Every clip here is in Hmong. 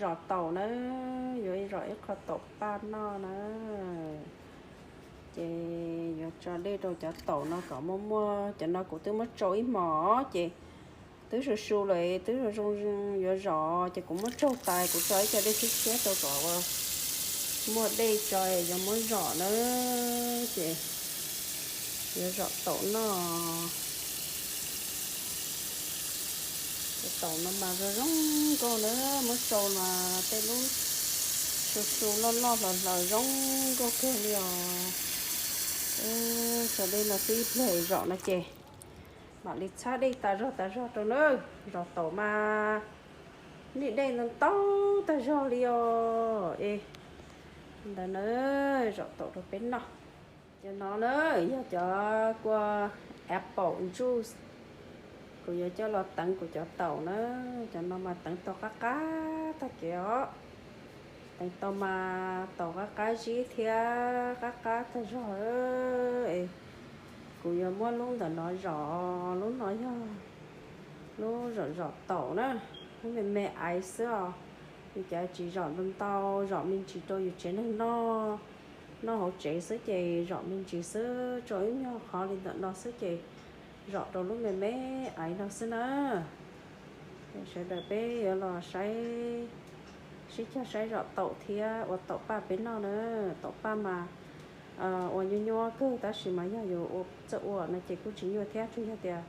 Zom taum na, yuav zom ib qho taum paj noj na. Ces yuav tso dej rau cov taum no kom muaj muaj, cov no kuv twb muab tsau ib hmos ces twb su su lawm, twb zoo zoo yuav zom ces kuv muab tsaug tas, kuv tso ib co dej tshiab tshiab rau kom muaj dej tso yuav muab zom na. Ces yuav zom taum noj. Cov taum no mas zoo zoo nkauj na, muab tsau mas tej lub su su loj loj hlaws hlaws zoo nkauj kawg li os. Tso dej no xwb ib pliag zom no ces mam li txhab dej tas zog tas zog rau na. Zom taum mas niaj dej ntau ntau tag zog li os. Es ntawd na, zom taum rau peb noj. Cov no na yog cov kua apple juice, kuv yuav coj los teev kuv cov taum na. Cov no mas teev tau qab qab tag kev os. Teev tau mas taum qab qab zib thiab qab qab tag zog. Kuv yuav muab lub ntawm no zom, lub no yog lub zom zom taum na, lub me me aiv xwb os. Yus cov tsis zom ntau ntau, zom me ntsis rau yus tsev neeg noj, noj hauv tsev xwb ces zom me ntsis xwb, rau ib nyuag qhov li ntawm no xwb ces zom rau lub me me aiv no xwb na. Sawv daws peb yuav los saib, sib cog saib zom taum thiab ua taum paj peb noj na. Taum paj mas ua nyuaj nyuaj kawg tab sis mas yog yus ua txawj ua no ces kuj tsis nyuaj thiab, tsuas yog tias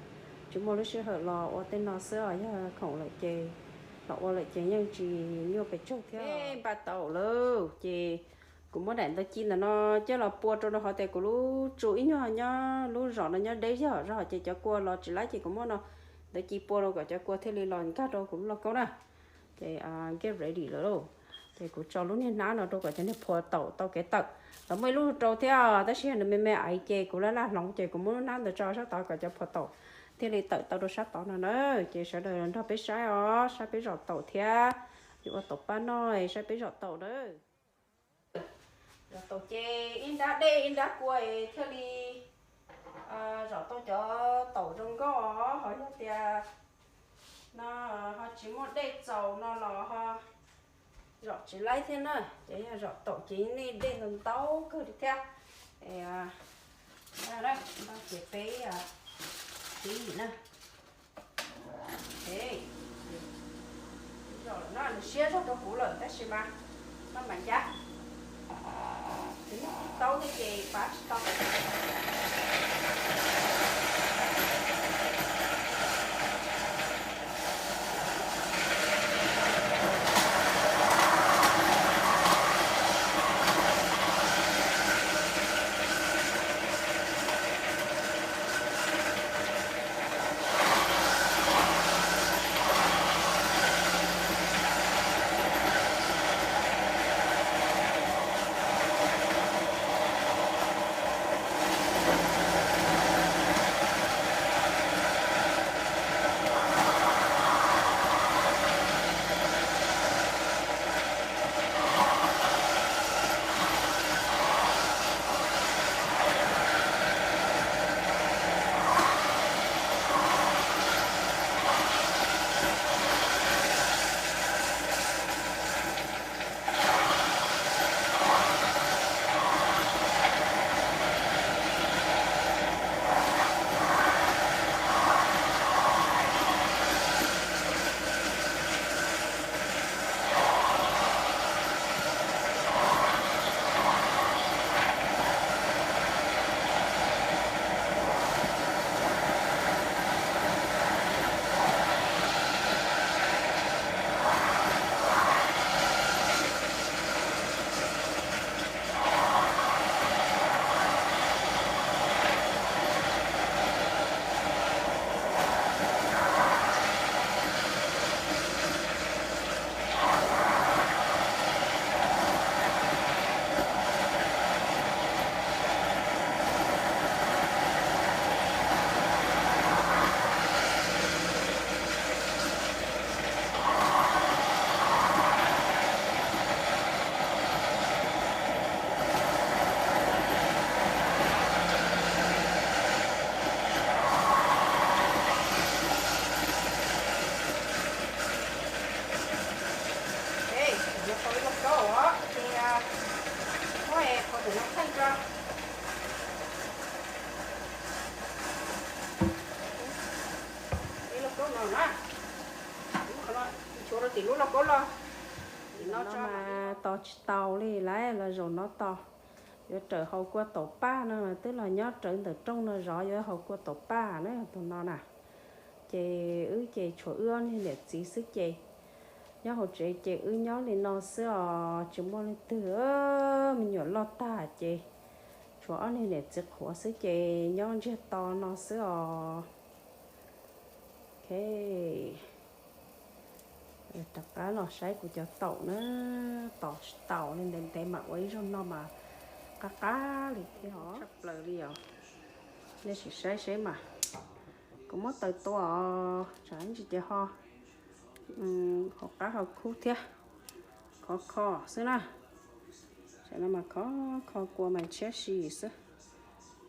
tsis muaj lub sij hawm los ua tej no xwb os, yog khoom lawm ces los ua lawm ces yeej tsis nyuaj pes tsawg thiab. Npaj taum lawm ces kuv muab daim ntawv ci ntawm no coj los pua rau rau qhov tias kuv lub tsu ib nyuag nyob lub zos no nyob deb zog zog ces cov kua los tsis laib ces kuv muab no ntawv ci pua rau kom cov kua thiaj li los nkag rau kuv lub lauj kaub na. Ces get ready lawm lauj. Ces kuv tso lub niag hnab no rau kom cov niag phua taum tau kev tawm. Lawv muaj ib lub rau thiab tab sis nws me me aiv ces kuv laj laj hloov ces kuv muab lub hnab ntawd tso sab tod kom cov phua taum thiaj li tawm tau rau sab tod no na. Ces sawv daws nrog peb saib os, saib peb zom taum thiab. Yuav ua taum paj noj, saib peb zom taum na. Zom taum ces ib nrab dej ib nrab kua es thiaj li zom tau cov taum zoo nkauj os. Ho yog tias no ho tsis muaj dej txaus no los ho zom tsis laib thiab na. Ces yog zom taum ces nej dej ntau ntau kawg li thiab. Es ntau ces peb, peb yim na. Zom lawm no nws siab zog rau kuv lawm tab sis mas maj mam ncaj. Tus yog tib taub thiab ces pab tsis tau. Thaij tso. Ib lauj kaub no na, chuav rau tim lub lauj kaub loj. Tim no mas tos tsis tau li lawm, los zaum no tos. Yuav rawm haus kua taum paj no mas twb los nyob rawv ntawm rooj no zov yuav haus kua taum paj na tus no na. Ces wb ces tshuav wb ob niag niam txiv xwb ces nyob hauv tsev ces wb nyob li no xwb os, tsis muaj leej twg. Me nyuam loj tag ces tshuav ob niag niam txiv qhuav xwb ces nyob ntsiag to no xwb os. Ok, rov qab los saib kuv cov taum na, tos tsis tau li, ntev ntev mam ua ib zaug noj mas qab qab li thiab os. Tshaj plaws li os. Nej sim saib seb mas, kuv muab taws tua os, tsam ib ntsis ces ho hauv qab ho kub thiab. Khov kho xwb na. Tsam no mas khov kho kua mas ntshiab si xwb.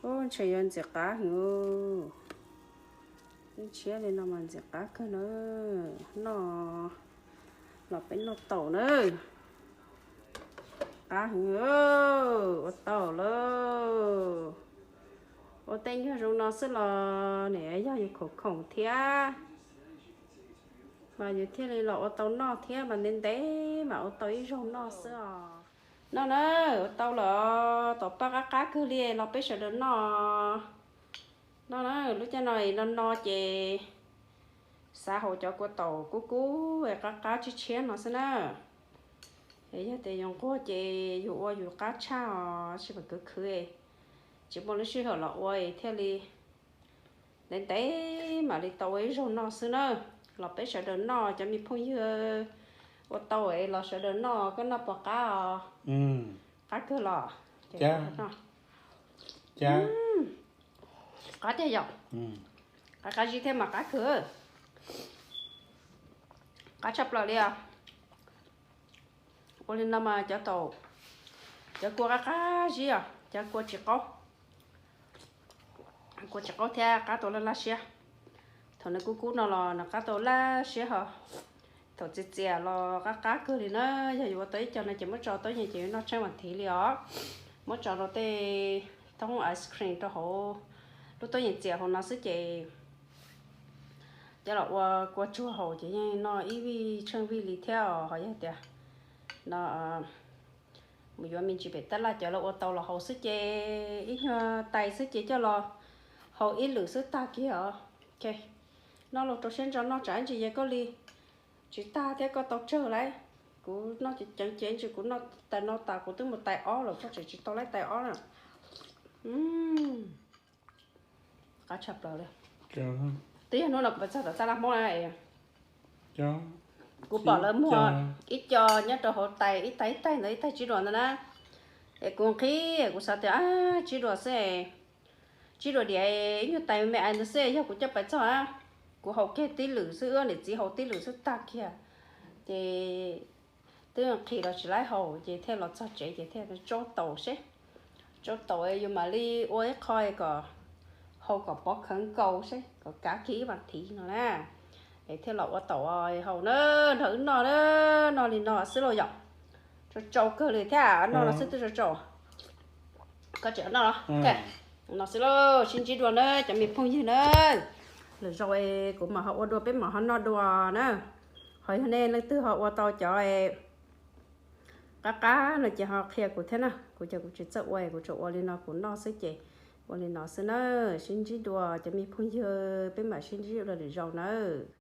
Ub, ntshe yuav ntxim qab heev. Ib ntshiab li no mas ntxim qab kawg na. Noj los peb noj taum na. Qab heev, ua tau lawm. Ua tej nyuag zoo no xwb los nim yog yus khoom khoom thiab mas yus thiaj li los ua tau noj thiab, mas ntev ntev mas ua tau ib zaug noj xwb os. Noj na, ua tau lawm, taum paj qab qab kawg li, los peb sawv daws noj. Noj na, lub caij no no no ces xav haus cov kua taum kub kub qab qab tshiab tshiab no xwb na. Es yog tias yus nquag ces yus ua yus qab tshaj os, tsis pom khwv khwv, tsis muaj lub sij hawm los ua thiaj li ntev ntev mam li tau ua ib zaug noj xwb na. Los peb sawv daws noj, cov me phooj ywg ua tau es los sawv daws noj, koj noj puas qab os? Qab kawg los? Qab tiag yom. Qab qab zib thiab mas qab kawg. Qab tshaj plaws li os. Ua li no mas cov taum, cov kua qab qab zib os, cov kua tsis qaub, kua tsis qaub thiab qab tau laj laj siab. Thaum nws kub kub no los nws qab tau laj siab ho. Thaum txias txias los qab qab kawg li na. Yog yuav ua tau ib co no ces muab tso tuaj yeej ces yuav noj tsheej vas thiv li os. Muab tso rau tej thoob ice cream rau hauv lub tuab yeem txias hauv no xwb ces coj los ua kua tsuag haus ces yeej noj ib vij tsheej vij li thiab os. Ho yog tias no mus yuav me ntsis pem tab laj cov los ua tau los haus xwb ces ib nyuag tais xwb ces coj los haus ib lwm xwb tag kiag os. Noj los rau siab ntso noj tsam ib ntsis yog koj li tsis tag thiab koj tau tsawg lawm. Kuv noj ceev ceev ces kuv noj tais no tas kuv twb mus tais ob lawm, koj tseem tsis tau laib tais ob na. Qab tshaj plaws li. Twb yog hnub no kuv pais txog tom tab laj Hmoob na, kuv pom lawv muag ib co nyob rau hauv tais ib tais ib tais ntawd ib tais tsib duas ntawd na. Es kuv nqhis kuv xav tias tsib duas xwb, tsib duas diam ib nyuag tais me ais ntawd xwb, yog kuv coj pais txog kuv haus kiag tib lwm xwb, wb niam txiv haus tib lwm xwb tag kiag. Ces twb nqhis los tsis laib haus ces thiaj los txog tsev ces thiaj tsaub taus seb, tsaub taus yus mam li ua ib qho kom haus kom pov khawv nkaus seb kom kav kiag ib vas thiv no na. Es thiaj los ua taum haus na, nrog wb noj na, noj li no xwb lauj yom. Tsau tsau kawg li thiab, noj no xwb twb tsau tsau. Koj tseem noj los? No xwb lauj, sib ntsib dua na cov me phooj ywg na. Lwm zaus kuv mam ho ua dua peb mam ho noj dua na. Ho yog nej leej twg ho ua tau cov qab qab no ces ho qhia kuv thiab na, kuv ces kuv tsis txawj ua, kuv tsuas ua li no kuv noj xwb ces ua li no xwb na. Sib ntsib dua cov me phooj ywg, peb mam sib ntsib dua lwm zaus na.